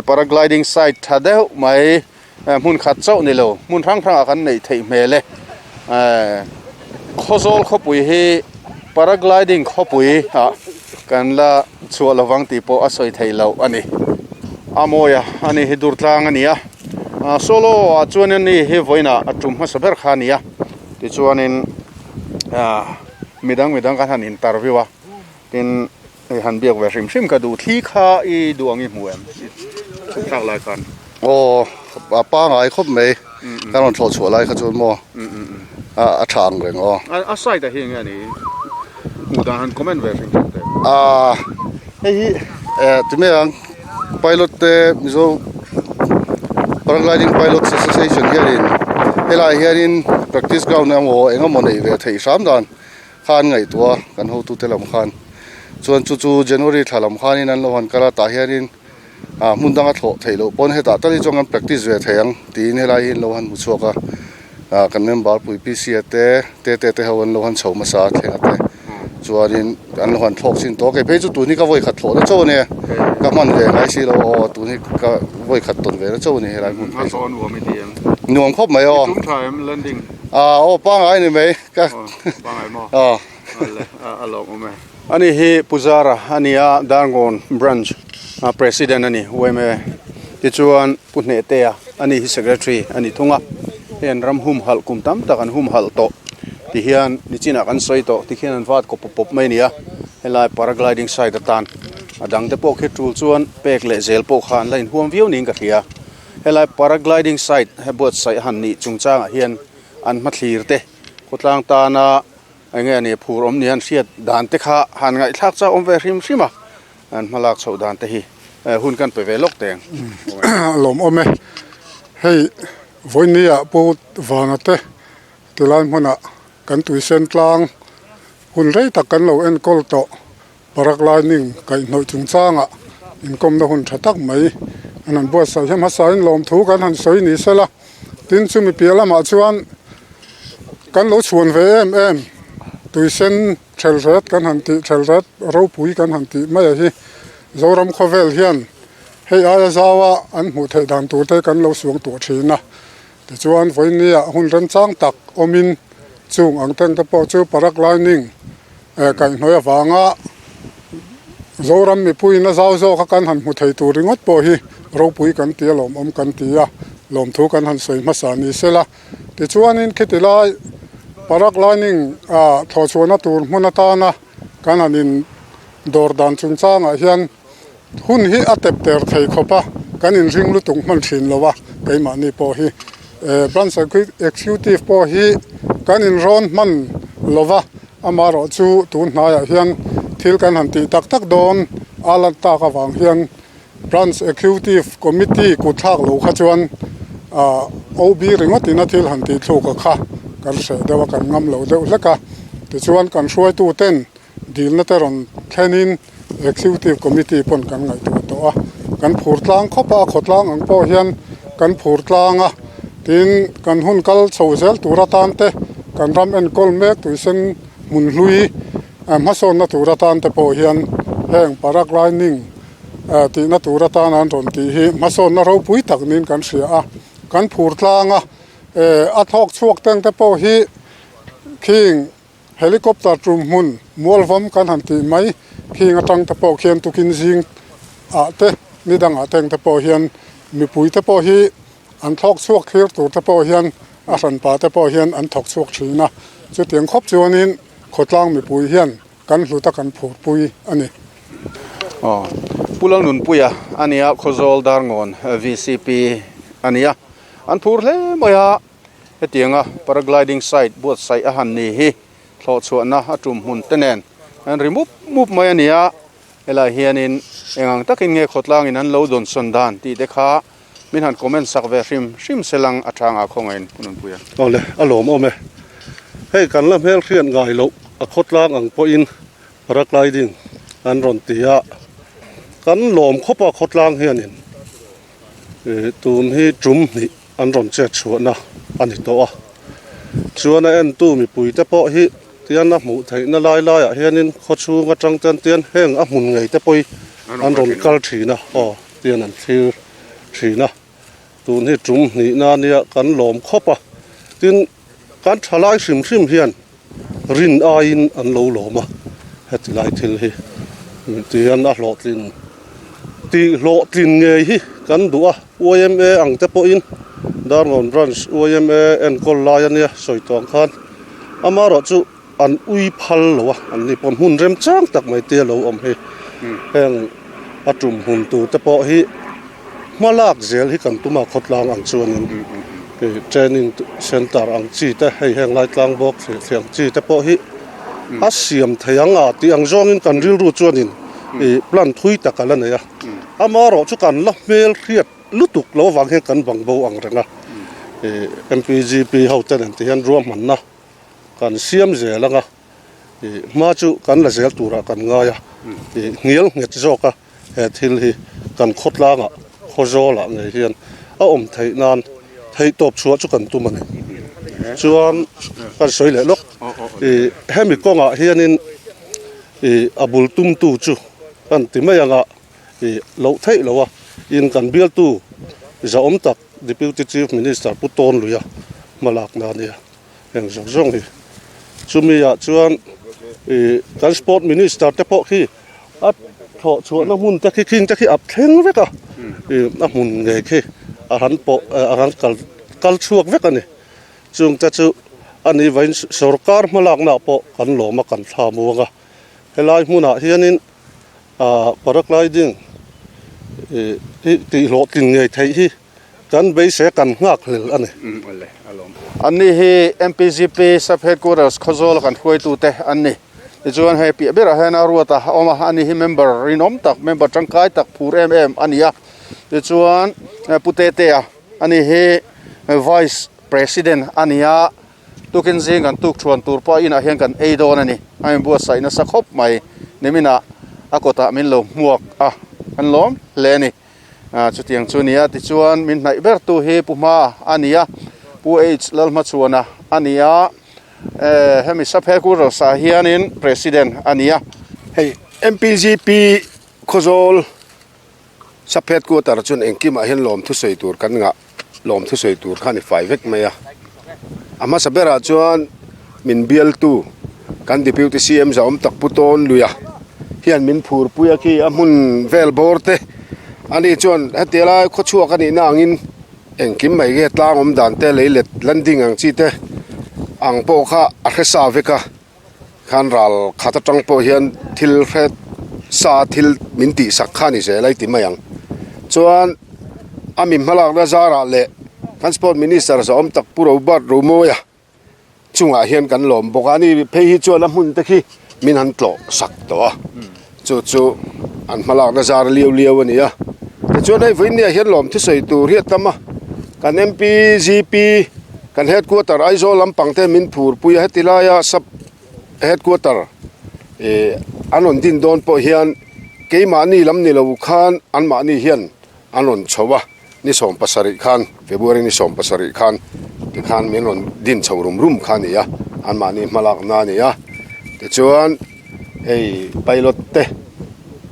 paragliding site tha deuh mai hmun khat chauh ni lo hmun hrang hrang ah kan neih theih hmel e Khawzawl khawpui hi paragliding khawpui ah kan la chhuah lovang tih pawh a sawi theih loh a ni. A mawi a, ani hi dur tlang a ni a. Solo ah chuanin ni hi vawiinah a tum hmasa ber kha a ni a, tichuanin midang midang kan han interview a, tin hei han biak ve hrim hrim ka duh thli kha i duh ang i hmu em chhuk thlak lai khan.
Aw a pangai khawp mai kan rawn thlawh chhuah lai kha chuan maw a tha ang reng aw.
A side ah hi enge a ni hmuh dan han comment ve hrim hrim teh.
Hei hi ti mai ang. Pilot te Mizo Paragliding Pilots Association hianin helaiah hianin practice ground emaw eng emaw neih ve theih hram dan kha an ngaihtuah a kan hotute lam khan chuan chu chu January thla lam khanin an lo han kal a tah hianin ah hmun danga thlawh theih loh pawn hetah tal hi chuan kan practice ve thei ang tiin helai hi an lo han hmu chhuak a ah kan member pui P_C a te te te ho an lo han chho hmasa a thleng a te. Chuanin an lo han thlawk chin tawh a, kei phei chu tun hi ka vawi khat thlawh na chauh a nia, ka hman ve ngai si lo aw, tun hi ka vawi khat tawn ve na chauh a ni helai hmun phei chu. Nuam khawp mai aw. Ah aw pangai ni mai ka
aw. Ani hi Puzara a ni a, Darngawn Branch President a ni, UMA. Tichuan Pu Hnehtea a ni hi Secretary a ni thung a, hei an ram humhalh kum tam tak an humhalh tawh. Ti hian nichinah kan sawi tawh ti khian an vat kawp pawp pawp mai a ni a, helai paragliding site atan a dang te pawh khi tul chuan pek leh zel pawh kha an la inhuam viau niin ka hria. Helai paragliding site he buatsaih han nih chungchangah hian an hmathlir te khawtlang tana eng nge ni phur awm nia an hriat dan te kha han ngaihthlak chauh awm ve hrim hrim a, an hmalak chhoh dan te hi hun kan pe ve lawk teng.
A lawmawm e, hei vawinia Pu Vana te Tilai hmunah kan tuisen tlang hun rei tak kan lo enkawl tawh paragliding kaihhnawih chungchangah inkawmna hun tha tak mai an han buatsaih hi hmasain lawmthu kan han sawi ni sela tin chumi piah lamah chuan kan lo chhuan ve em em tuisen thelret kan han tih thelret ropui kan han tih mai a hi Zoram khawvel hian hei aia zaua an hmuh theih dan tur te kan lo suang tuah thin a. Tichuan vawinia hun remchang tak awmin chung ang teng te pawh chu paragliding kaihhnawih avanga Zoram mipuiin a zau zawk a kan han hmu thei tur ringawt pawh hi ropui kan ti a lawmawm kan ti a, lawmthu kan han sawi hmasa ni sela. Tichuanin khiti lai paragliding thawhchhuahna tur hmun atana kan han in dawr dan chungchangah hian Hun hi a tep ter thei khawp a, kan inring lutuk hman thin lo a, keimahni pawh hi Branch Executive pawh hi kan inrawn hman lo va, amaherawh chu tun hnaiah hian thil kan han tih tak tak dawn a lan tak avang hian Branch Executive Committee kut thlak lo kha chuan OB ringawt ina thil han tih thluk a kha kan hreh deuh a, kan ngam lo deuh hlek a, tichuan kan hruaituten Dilna te rawn thlenin Executive Committee pawn kan ngaihtuah tawh a, kan phur tlang khawp a, a khawtlang ang pawh hian kan phur tlang a, tin kan hun kal chho zel tur atan te, kan ram enkawl mek tuisen hmun hlui hmasawnna tur atan te pawh hian heng paragliding tihna tur atan an rawn tih hi hmasawnna ropui tak niin kan hria a, kan phur tlang a, a thlawk chhuak teng te pawh hi khing. Helicopter tum hmun mualvawm kan han tih mai khing atang te pawh khian tukin zing ah te ni dangah te ang te pawh hian mipui te pawh hi an thlawk chhuak thlir tur te pawh hian a hranpa te pawh hian an thawk chhuak thin a, chutiang khawp chuanin khawtlang mipui hian kan hlut a kan phurpui a ni.
Aw Pu Lalnunpuia a nia Khawzawl Darngawn VCP a nia an phur hle mai a. Hetianga paragliding site buatsaih a han ni hi thlawhchhuahna a tum hmun te nen an ri mup mup mai a ni a, helai hianin eng ang takin nge khawtlangin an lo dawnsawn dan tih te kha min han comment sak ve hrim hrim se lang a thangah khawngaihin Pu Nunpuia.
Awle, a lawmawm e. Hei kan la hmelhriat ngai loh a khawtlang ang pawhin paragliding an rawn ti a, kan lawm khawp a khawtlang hianin tun hi tum hnih an rawn chet chhuahna a ni tawh a, chuan a entu mipui te pawh hi tian a hmuh theihna lai laiah hianin khaw chhung atang ten tian heng a hmun ngei te pawh hi an rawn kal thin a aw tian an thlir thin a, tun hi tum hnihna ania kan lawm khawp a, tin kan thalai hrim hrim hian rin aiin an lo lawm a, heti lai thil hi tihian a hlawhtlin tih hlawhtlin ngei hi kan duh a, yma ang te pawhin. Darngawn Branch yma enkawl lai a nia sawi tawh ang khan amaherawh chu an ui phal lo a an ni pawh hmun remchang tak mai te a lo awm hi heng a tum hun tur te pawh hi hma lak zel hi kan tum a khawtlang ang chuanin training center ang chi te hei heng lai tlang bawk thliah thliah ang chi te pawh hi a siam thei ang a tih ang zawngin kan rilru chuanin ih plan thui tak a la nei a amaherawh chu kan la hmel hriat lutuk lo avang hian kan bang bo ang reng a ih M_P_G_P ho te nen ti hian ruahmanna kan siam zel ang a ih hma chu kan la zel turah kan ngai a ih hnial nghet zawk a he thil hi kan khawtlangah khawzawlah ngei hian a awm theih nan theihtawp chhuah chu kan tum a ni chuan kan sawi leh lawk ih hemi kawngah hianin ih a bul tumtu chu kan ti mai ang a ih loh theih lo a in kan bialtu zahawm tak Deputy Chief Minister Pu Tawnluia hmalakna a nia. Heng zawng zawng hi chumi ah chuan ih kan sport minister te pawh khi a thawh chhuahna hmun te khi khing te khi a thleng vek a ih a hmun ngei khi a han pawh a han kal kal chhuak vek a ni chung te chu a nih vain sorkar hmalakna ah pawh kan lawm a kan thla muang a helai hmunah hianin ah paragliding ih hi tih hlawhtlin ngei theih hi. Kan beisei kan nghak hlel a ni.
Anni hi MPGP Sub Headquarters Khawzawl a kan hruaitute an ni. Tichuan hei piah berah hian a ruat a awm a, ani hi member rinawm tak, member tangkai tak phur em em a ni a. Tichuan Pu Tetea ani hi Vice President a ni a, tukin zing kan tuk thuan tur pawh a inah hian kan ei dawn a ni. A inbuatsaih nasa khawp mai. Niminah a kawtah min lo hmuak a, an lawm hle a ni. Chutiang chu a ni a, tichuan min hnaih ber tu hi Pu Hma a ni a, Pu H Lalhmachhuana a ni a, hemi Saphe Kuralsa hianin President a ni a.
Hei MPGP Khawzawl Sub Headquarter chuan engkimah hian lawm thusawi tur kan ngah, lawm thusawi tur kha a ni fai vek mai a. A hmasa berah chuan min bialtu kan Deputy CM zahawm tak Pu Tawn Luia hian min phurpui a khi a hmun vel bawr te ani chuan heti lai khawchhuak a nihna angin engkim mai nge tlang awm dan te lei let landing ang chi te ang pawh kha a hre sa vek a khan ral khat atang pawh hian thil hre sa thil min tih sak kha a ni zel a i ti mai ang chuan a mi hmalakna zarah leh kan sport minister zahawm tak Pu Robert Romawia chungah hian kan lawm bawk a ani phei hi chuan a hmun te khi min han tlawh sak tawh a chu chu an hmalakna zar liau liau a ni a tichuan hei vawiin ah hian lawm thusawi tur hi a tam a kan M P G P kan headquarter Aizawl lampang te min phur pui a heti laia sub headquarter ih an rawn din dawn pawh hian keimahni lam ni lo khan anmahni hian an rawn chho a. Ni 70 khan, February ni 70 khan tikhan min rawn din chho rum rum kha a ni a, anmahni hmalakna a ni a. Tichuan hei pilot te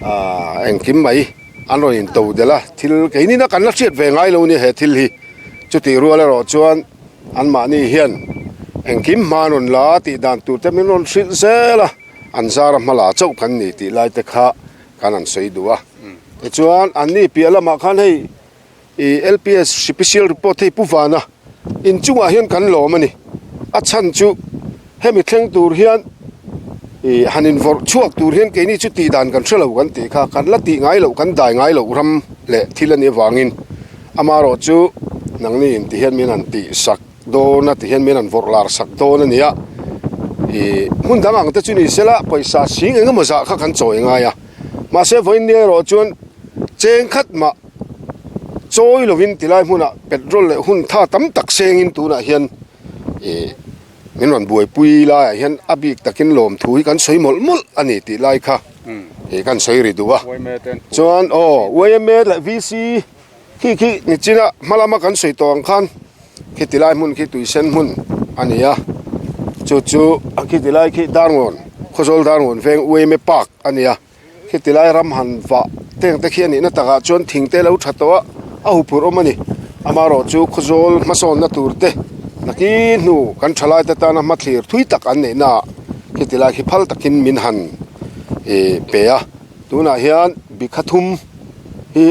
aah engkim mai an rawn into delh a, thil keinin a kan la hriat ve ngai lo a nia he thil hi. Chutih rual erawh chuan anmahni hian engkim hma an rawn la a tih dan tur te min rawn hrilh zel a, an zara hmala chauh kan ni tih lai te kha khan an sawi duh a. Tichuan anni piah lamah khan hei ih LPS special report hei Pu Vana inchungah hian kan lawm a ni. A chhan chu hemi thleng tur hian ih han invawrh chhuak tur hian keini chu tih dan kan hre lo kan tih kha kan la tih ngai loh kan dai ngai loh ram leh thil a nih avangin amaherawh chu nangni in ti hian min han tih sak dawn a ti hian min han vawrh lar sak dawn a ni a. Ih hmun dang ang te chu ni sela pawisa sing eng emaw zah kha kan chawi ngai a. Mahse vawiin nia erawh chuan cheng khat mah chawi lovin tilai hmunah petrol leh hun tha tam tak sengin tunah hian ih min rawn buaipui laiah hian a bik takin lawmthu hi kan sawi mawlh mawlh a ni tih lai kha ih kan sawi ri duh a. Chuan aw yma leh VC khi khi nichina hma lama kan sawi tawh ang khan khi tilai hmun khi tuisen hmun a ni a chu chu a khi tilai khi Darngawn Khawzawl Darngawn veng yma park a ni a khiti lai ram han vah teng te khi a nihna takah chuan thing te lo tha tawh a a huphurh awm a ni amaherawh chu Khawzawl hmasawnna tur te nakin hnu kan thalai te tana hmathlir thui tak an neih naah khiti lai khi phal takin min han ih pe a tunah hian bikha thum hi.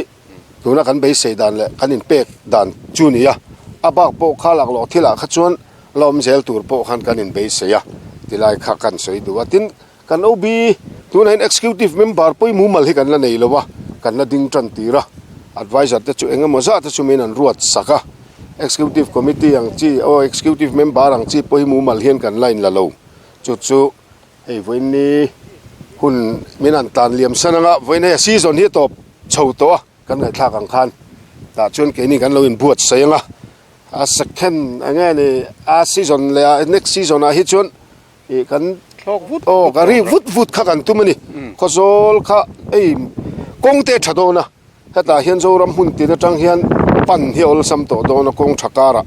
Tuna kan beisei dan leh kan inpek dan chu ni a, A bak pawh kha laklawh thilah kha chuan la awm zel tur pawh khan kan inbeisei a, tilai kha kan sawi duh a. Tin, kan OB tunah hian Executive Member pawhin mumal hi kan la nei lo a, kan la ding tan tir a. Adviser te chu eng emaw zah te chu min an ruat sak a. Executive Committee ang chi, aw Executive Member ang chi pawh hi mumal hian kan la inla lo. Chu chu hei vawiin hun min an tan liam san anga vawiin hei a season hi a tawp chho tawh a. Kan ngaihthlak ang khan tah chuan keini kan lo inbuatsaih ang a, a second eng nge ni a season leh a next season ah hi chuan ih kan
Thlawk vut
aw ka ri vut vut kha kan tum a ni. Khawzawl kha ei kawng te a tha dawn a, hetah hian Zoram hmun tin atang hian pan hi a awlsam tawh dawn a kawng tha karah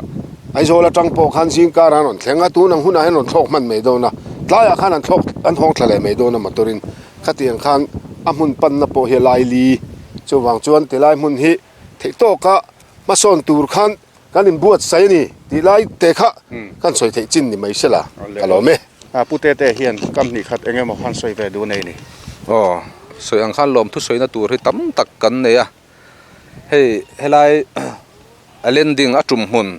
Aizawl atang pawh khan zing karah an rawn thleng a, tun ang hunah hian rawn thlawk hman mai dawn a, tlaiah khan an thlawk an hawng thla leh mai dawn a motor in. Khatiang khan a hmun panna pawh hi a lai li. Chuvang chuan tilai hmun hi theih tawka hmasawn tur khan kan inbuatsaih a ni tih lai te kha kan sawi theih chin ni mai se la ka lawm e.
A pu Tete hian kam hnih khat eng emaw khan sawi ve duh nei ni.
Aw, sawi ang khan lawmthu sawina tur hi tam tak kan nei a. Hei helai a landing a tum hmun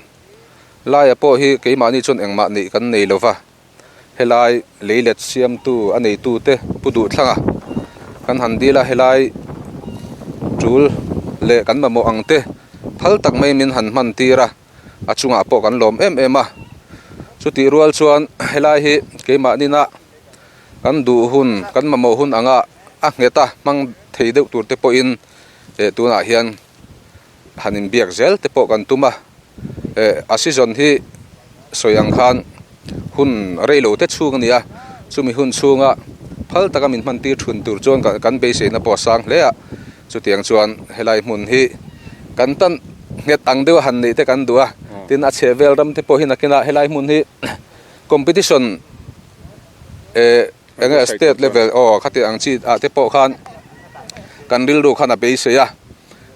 laia pawh hi keimahni chuan engmah neih kan nei lova. Helai leilet siamtu a neitute pu duh thlanga kan han dil a, helai tul leh kan mamawh ang te phal tak mai min han hman tir a, a chungah pawh kan lawm em em a. Chutih rual chuan helai hi keimahnin a kan duh hun kan mamawh hun anga a nghet a hmang thei deuh tur te pawhin eh tunah hian han inbiak zel te pawh kan tum a. Eh a season hi sawi ang khan hun rei lo te chhung a ni a, chumi hun chhunga phal taka min hman tir thun tur chuan kan beiseina pawh a sang hle a, chutiang chuan helai hmun hi kan tan nghet ang deuha han neih te kan duh a, tin a chheh vel ram te pawh hi nakinah helai hmun hi competition eh eng nge state level aw khati ang chi ah te pawh khan kan rilru khan a beisei a,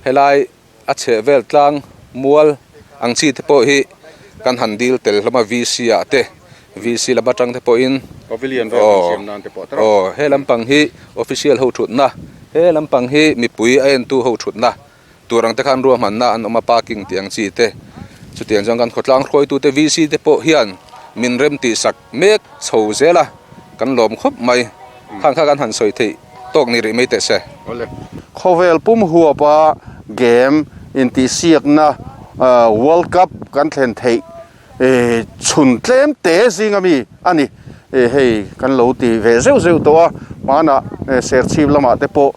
helai. A chheh vel tlang mual ang chi te pawh hi kan han dil tel hlawm a VC ah te VC lam atang te pawhin
Pavilion vel kan siam nan te pawh
tawrh. Aw he lampang hi official ho thutna he lampang hi mipui a entu ho thutna tur ang te khan ruahmanna an awm a parking tih ang chi te chutiang chuan kan khawtlang hruaitu te VC te pawh hian min rem tih sak mek chho zel a kan lawm khawp mai khang kha kan han sawi theih tawk ni rih mai teh se.
Khawvel pum huapa game intihsiakna World Cup kan thlen theih chhun tlem te zinga mi a ni. Hei kan lo ti ve zeuh zeuh tawh a, hmanah Serchhip lamah te pawh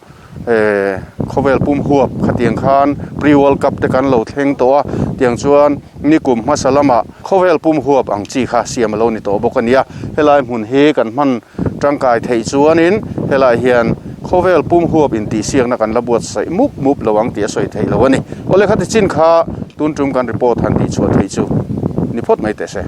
khawvel pum huap khatiang khan Pre World Cup te kan lo thleng tawh a, tiang chuan nikum hmasa lamah khawvel pum huap ang chi kha siam a lo ni tawh bawk a nia. Helai hmun hi kan hman Tangkai theih chuanin helai hian khawvel pum huap intihsiakna kan la buatsaih mup mup lo ang tih a sawi theih lo a ni. Awle khati chin kha tun tum kan report han tihchhuah theih chu ni phawt mai teh se.